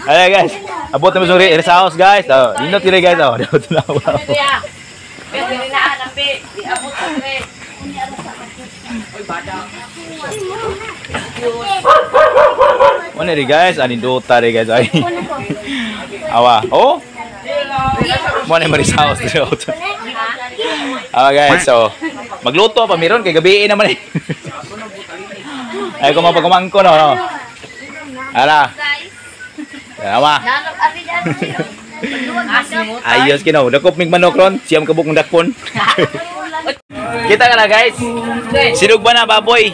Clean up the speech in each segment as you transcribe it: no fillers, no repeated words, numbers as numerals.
Ay guys, abot na mo sa rest house guys. Oh, nindot diri guys oh. Dito na. Ano ri guys, ani dota ri guys ay. Awa. Oh. Mo na maris house diri. Awa guys, so magluto pa meron kay gabi naman eh. Ay ko mapagumangko no. No. Ala. Awa. Ayos kinaw, dakop mig manok ron, siyam kabuk ng dakpon. Kita ka na guys. Sinog ba na baboy?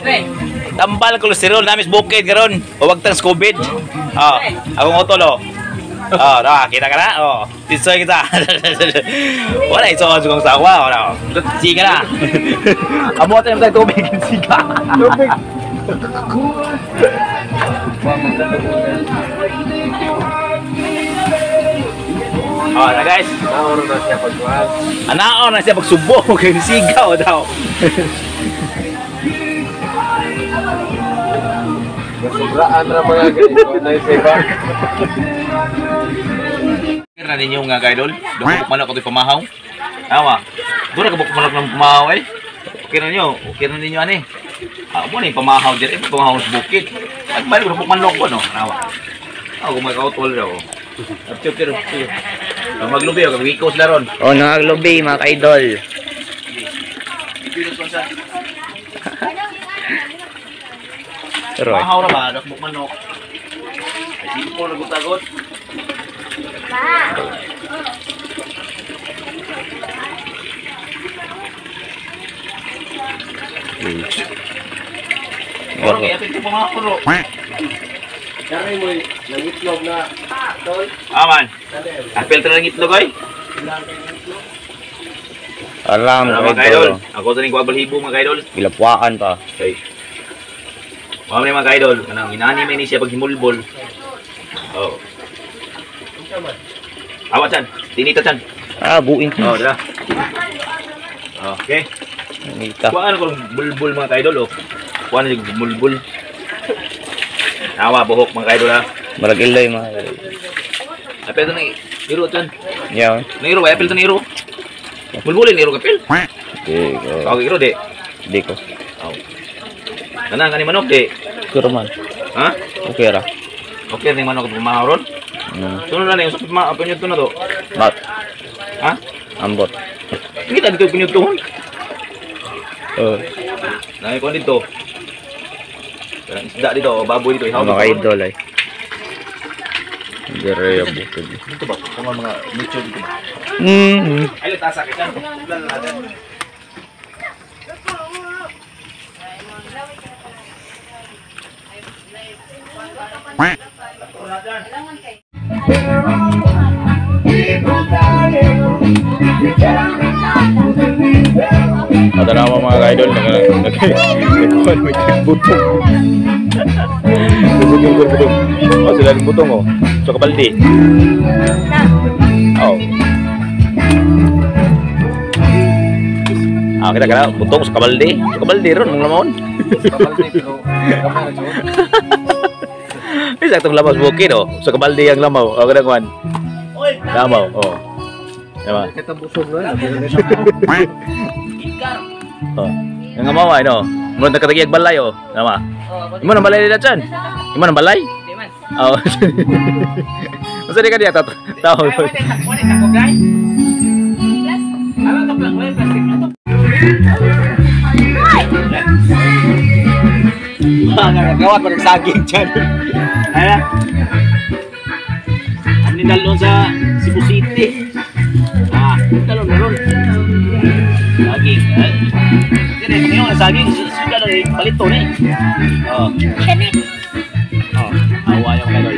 Tambal kolesterol namis bukid karon. Huwag tang COVID. Oh, akong utol oh. Oh, na, kita ka na. Oh, tisoy kita. Wala iso kong sawa, wala. Siga na. Amo tayo tayo tubig siga. Tubig. Oh, na guys. Naon na siya pagkuhan. Anaon na siya pagsubo kay sigaw daw. Sobraan ra mga ganito na iba. Na ninyo nga kaidol, dako manok ato pamahaw. Awa. Dura ka buk manok ng pamahaw eh. Okay na ninyo, okay na ninyo ani. Ah, mo ni pamahaw diri, pamahaw sa bukid. Ay balik ko manok ko no. Awa. Ako magkautol daw. Apcho pero. Maglubi og wikos laron. Oh, naglubi mga kaidol. Pero pamahaw ra ba dako manok. Ay simple ra gutagot. Okay, apil ko pamahaw ro. Kaya mo nangitlog na tol. Aman. Apil ta nangitlog oy. Alam mga kaidol. Ako sa ning balhibo mga kaidol. Gilapwaan pa. Okay. Mao ni mga kaidol, kanang inani may ni siya paghimulbol. Oh. Awa chan, tinita chan. Ah, buin. Oh, dira. Okay. Tinita. Kuan ko bulbul mga kaidol oh. Kuan ni bulbul. Awa buhok mga kaidol ha. Marag iloy mga kaidol. Apil to ni iro chan. Yeah. Niro ba apil to ni iro? Bulbulin iro kapil. Di ko. Kag iro di. Di ko. Oh. Kana kani manok di. Kuro man. Ha? Okay ra. Okay ni manok pamahaw ron. Sunod na ni usap ma pinyod to na to. Mat. Ha? Ambot. Kita dito pinyod to. Oh. Nay ko dito. Parang isda dito, baboy dito, ihaw mga idol ay. Dire bukid. Dito ba? Kung mga nature dito ba? Ay tasa kay kan. Ada nama mga idol nag may butong. Butong. Oh, sila ng butong oh. So kabaldi. Oh. Ah, kita kira butong sa kabaldi. Sa kabaldi ron mong lamon. Kabaldi pero gamay ra jud. Isa itong lamaw sa bukid oh. Sa kabaldi ang lamaw. Oh, kada kuan. Lamaw, oh. Tama. Kita busog na. Oh. Ang amaw ay no. Mo nakatagiyag balay oh. Tama. Imo nang balay nila chan. Imo nang balay? Di man. Oh. Unsa di ka diya tao? Gawat pa saging chan. Ay na. Ani dalon sa Cebu City. Ah, dalon ron. Saging. Dili ngayon saging sudah dari palito ni. Oh. Kani. Oh, awa yung kaidol.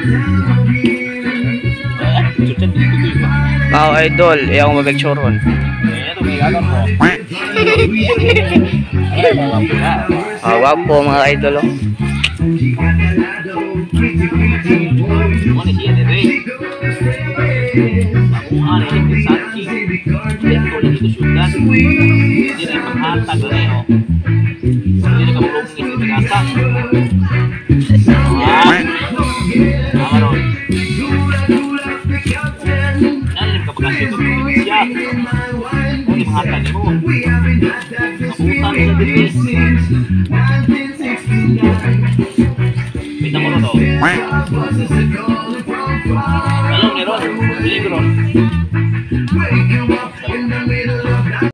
Mga idol, iyaw ko mapictureon. Eh, ito may ganon mo. Ah, wapo mga idol oh. Mo ni siya dito eh. Makuha ni yung saging. Dito lang ito syudad. Hindi na ipaghatag na eh oh. Hindi na kabulong is ipaghatag. Ah. Tama no. Ano yung hatag mo? Nabutan sa diri. Pita mo to.